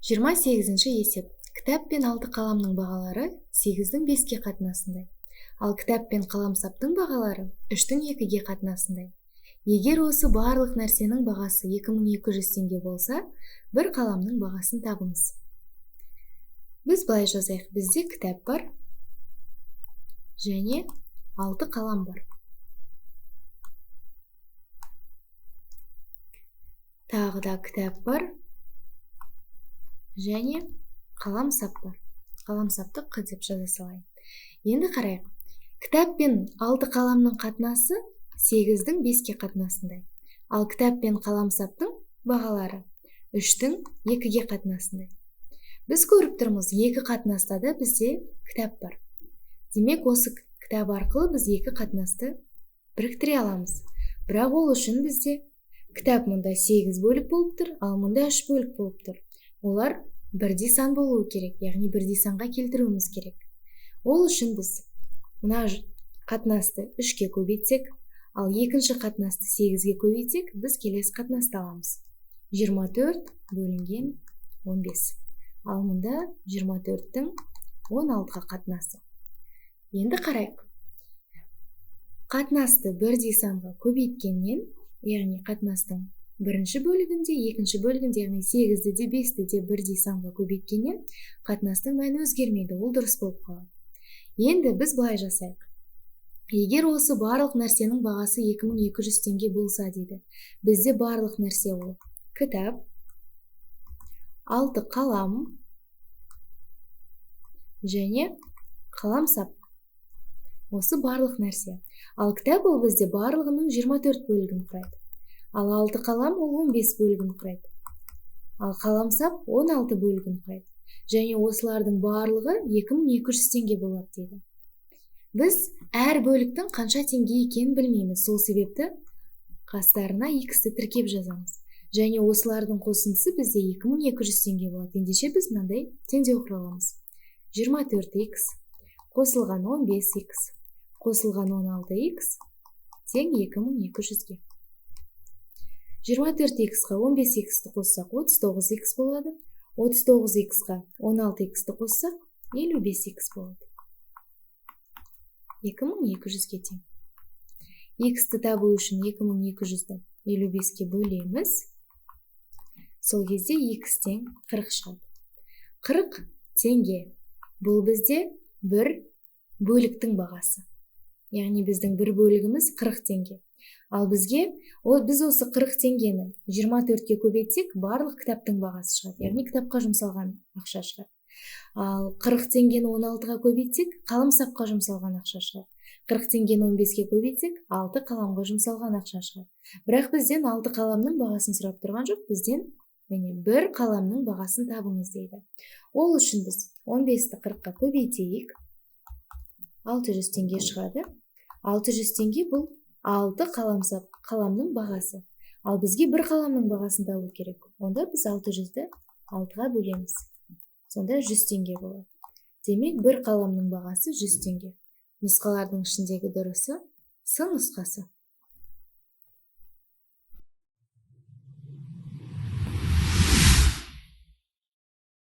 28-ші есеп. Кітап пен 6 қаламның бағалары 8-дің 5-ке қатынасындай. Ал кітап пен қаламсаптың бағалары 3-тің 2-ге қатынасындай. Егер осы барлық нәрсенің бағасы 2200 теңге болса, бір қаламның бағасын табыңыз. Біз былай жазайық. Бізде кітап бар және 6 қалам бар. Тағы да кітап бар және қаламсап бар. Қаламсапты Қ деп жаза салайын. Енді қарайық. Кітап пен 6 қаламның қатынасы 8-дің 5-ке қатынасындай. Ал кітап пен қаламсаптың бағалары 3-тің 2-ге қатынасындай. Біз көріп тұрмыз, екі қатынаста да бізде кітап бар. Демек, осы кітап арқылы біз екі қатынасты біріктіре аламыз. Бірақ ол үшін бізде кітап мұнда 8 бөлік болып тұр, ал мұнда 3 бөлік болып тұр. Олар бірдей сан болуы керек, яғни бірдей санға келтіруіміз керек. Ол үшін біз мына қатынасты 3-ке көбейтсек, ал екінші қатынасты 8-ге көбейтсек, біз келесі қатынасты аламыз. 24 бөлінген 15. Ал мұнда 24-тің 16-ға қатынасы. Енді қарайық. Қатынасты бірдей санға көбейткеннен, яғни қатынастың бірінші бөлігінде, екінші бөлігінде, яғни 8-ді де 5-ті де бірдей санға көбейткеннен қатынастың мәні өзгермейді, ол дұрыс болып қалады. Енді біз былай жасайық. Егер осы барлық нәрсенің бағасы 2200 теңге болса дейді. Бізде барлық нәрсе ол кітап, 6 қалам және қаламсап. Осы барлық нәрсе. Ал кітап ол бізде барлығының 24 бөлігін құрайды. Ал 6 қалам ол 15 бөлігін құрайды. Ал қаламсап 16 бөлігін құрайды. Және осылардың барлығы 2200 теңге болады дейді. Біз әр бөліктің қанша теңге екенін білмейміз. Сол себепті қастарына иксті тіркеп жазамыз. Және осылардың қосындысы бізде 2200 теңге болады. Ендеше біз мынандай теңдеу құра аламыз. 24х қосылған 15х қосылған 16х тең 2200-ге. 24х-қа 15х-ті қоссақ 39х болады. 39х-қа 16х-ті қоссақ 55х болады. 2200-ге тең. Х-ті табу үшін 2200-ді 55-ке бөлеміз. Сол кезде х тең 40 шығады. 40 теңге. Бұл бізде бір бөліктің бағасы. Яғни біздің бір бөлігіміз 40 теңге. Ал бізге, біз осы 40 теңгені 24-ке көбейтсек, барлық кітаптың бағасы шығады. Яғни кітапқа жұмсалған ақша шығады. Ал 40 теңгені 16-ға көбейтсек, қаламсапқа жұмсалған ақша шығады. 40 теңгені 15-ке көбейтсек, 6 қаламға жұмсалған ақша шығады. Бірақ бізден 6 қаламның бағасын сұрап тұрған жоқ, бізден міне бір қаламның бағасын табыңыз дейді. Ол үшін біз 15-ті 40-қа көбейтейік. 600 теңге шығады. 600 теңге бұл 6 қаламсап қаламның бағасы. Ал бізге бір қаламның бағасын табу керек. Онда біз 600-ді 6-ға бөлеміз. Сонда 100 теңге болады. Демек, бір қаламның бағасы 100 теңге. Нұсқалардың ішіндегі дұрысы С нұсқасы.